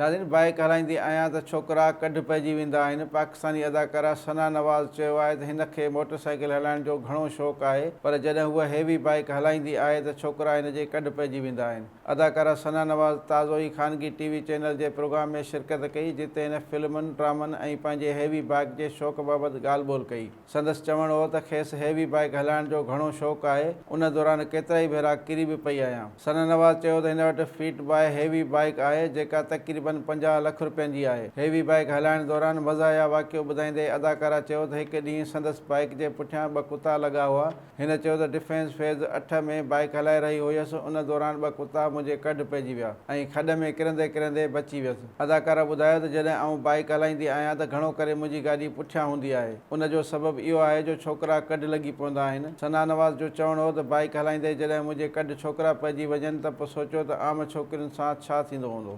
ناظرين بائيڪ هلائيندي آهيان ته ڇوڪرا ڪڍ پئجي ويندا آهن، پاڪستاني اداڪارا ثنا نواز چيو آهي ته هن کي موٽر سائيڪل هلائڻ جو گهڻو شوق آهي پر جڏهن هوء هيوي بائيڪ هلائيندي آهي ته ڇوڪرا هن جي ڪڍ پئجي ويندا آهن. اداڪارا ثنا نواز تازو ئي خانگي ٽي وي چينل جي پروگرام ۾ شرڪت ڪئي جتي هن فلمن، ڊرامن ۽ پنهنجي هيوي بائيڪ جي شوق بابت ڳالهه ٻولهه ڪئي. سندس چوڻ هو ته کيس هيوي بائيڪ هلائڻ جو گهڻو شوق آهي، ان دوران ڪيترائي ڀيرا ڪري به پئي آهيان. ثنا نواز چيو ته هن وٽ فيٽ باء هيوي بائيڪ آهي، جيڪا تقريبن 50 لک رپين جي آهي. هيوي بائيڪ هلائڻ دوران مزاحيه واقعو ٻڌائيندي اداڪارا چيو ته هڪ ڏينهن سندس بائيڪ جي پٺيان ٻه ڪتا لڳا هئا، هن چيو ته ڊفينس فيز اٺ ۾ بائيڪ هلائي رهي هيس، ان دوران ٻه ڪتا منهنجي ڪڍ پئجي ويا ۽ کڏ ۾ ڪرندي ڪرندي بچي ويس. اداڪارا ٻڌايو ته جڏهن آئون بائيڪ هلائيندي آهيان ته گهڻو ڪري منهنجي گاڏي پٺيان هوندي آهي، ان جو سبب اهو آهي جو ڇوڪرا ڪڍ لڳي پوندا آهن. ثنا نواز جو چوڻ هو ته بائيڪ هلائيندي جڏهن منهنجي ڪڍ ڇوڪرا پئجي وڃن ته پوء سوچيو ته عام ڇوڪرين سان ڇا ٿيندو هوندو.